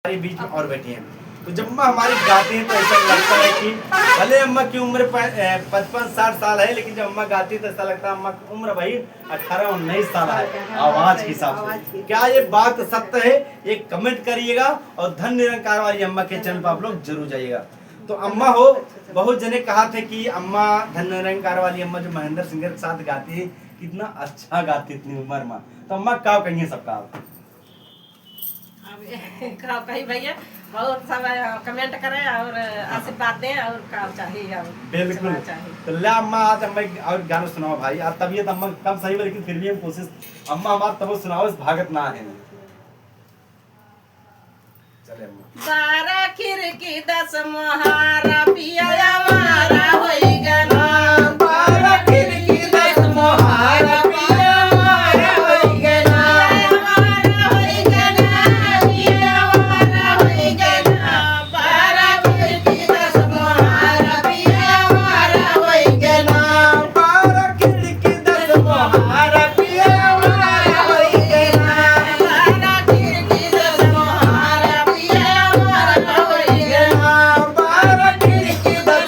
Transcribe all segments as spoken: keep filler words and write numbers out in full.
हमारे बीच में और बैठी हैं। तो जब अम्मा हमारी गाती हैं तो ऐसा लगता है कि भले अम्मा की उम्र प-, ए, पचपन साठ साल है, लेकिन जब अम्मा गाती है तो ऐसा लगता है अम्मा की उम्र भाई अठारह उन्नीस साल है, आवाज के हिसाब से। क्या ये बात सत्य है? ये कमेंट करिएगा और धन निरंकार वाली अम्मा के चैनल पर आप लोग जरूर जाइएगा। तो अम्मा हो, बहुत जने कहा थे कि अम्मा, धन निरंकार वाली अम्मा जो महेंद्र सिंगर के साथ गाती है, कितना अच्छा गाती इतनी उम्र में। तो अम्मा का कहिए सबका आप? अब का कही भैया, बहुत सब कमेंट करें और आशीर्वाद दें और का चाहिए और बिल्कुल। कुछ ना चाहिए। तो ले अम्मा, आज अम्मा एक और गाना सुनाओ भाई। आज तबीयत अम्मा कम सही है, लेकिन फिर भी हम कोशिश, अम्मा हमार तब सुनाओ, इस भागत ना है। चले अम्मा। बारह खिड़की दस मोहारा, पिया हमारा होई गना। बारह खिड़की दस मोहारा, पिया हमारा होई गना। पिया हमारा होई गना, पिया हमारा होई गना। बारह खिड़की दस मोहारा, पिया हमारा होई गना। बारह खिड़की दस मोहारा, पिया हमारा होई गना। बारह खिड़की दस मोहारा, पिया हमारा होई गना। बारह खिड़की दस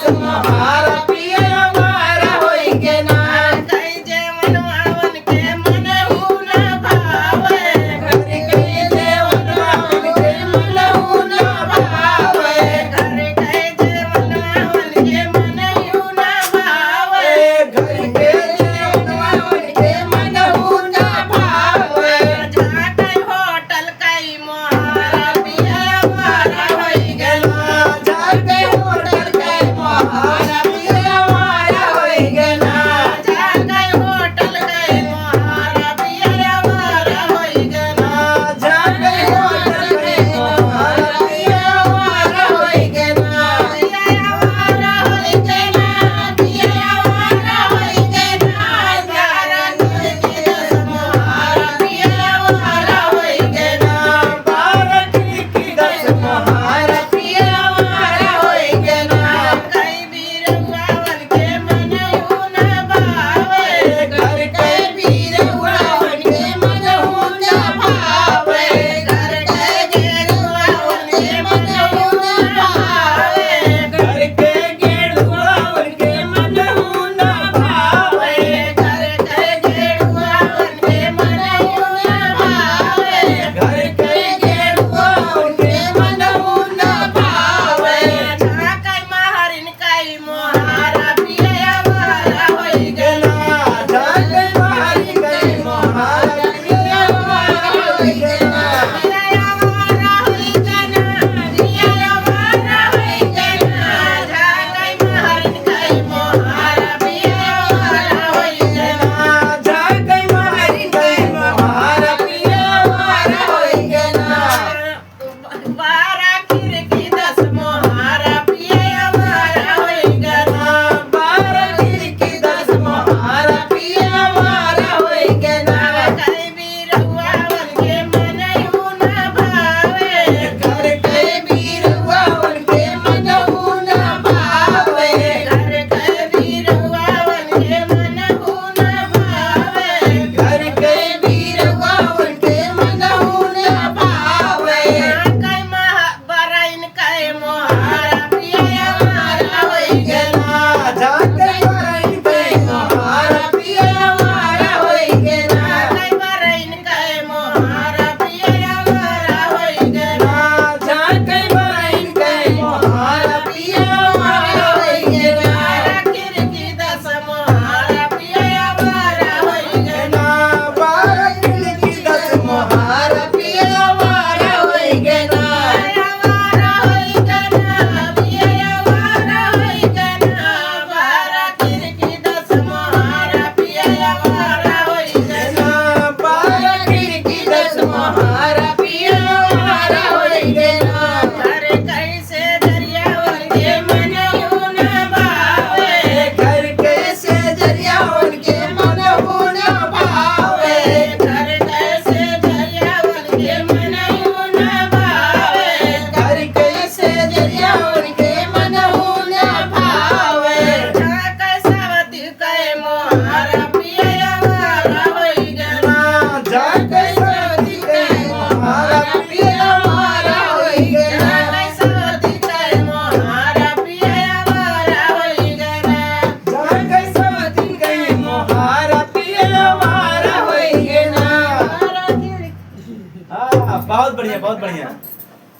बहुत बढ़िया, बहुत बढ़िया।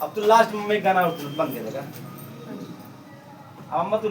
अब तू लास्ट में एक गाना और तू बंद कर देगा। अब अम्मा तू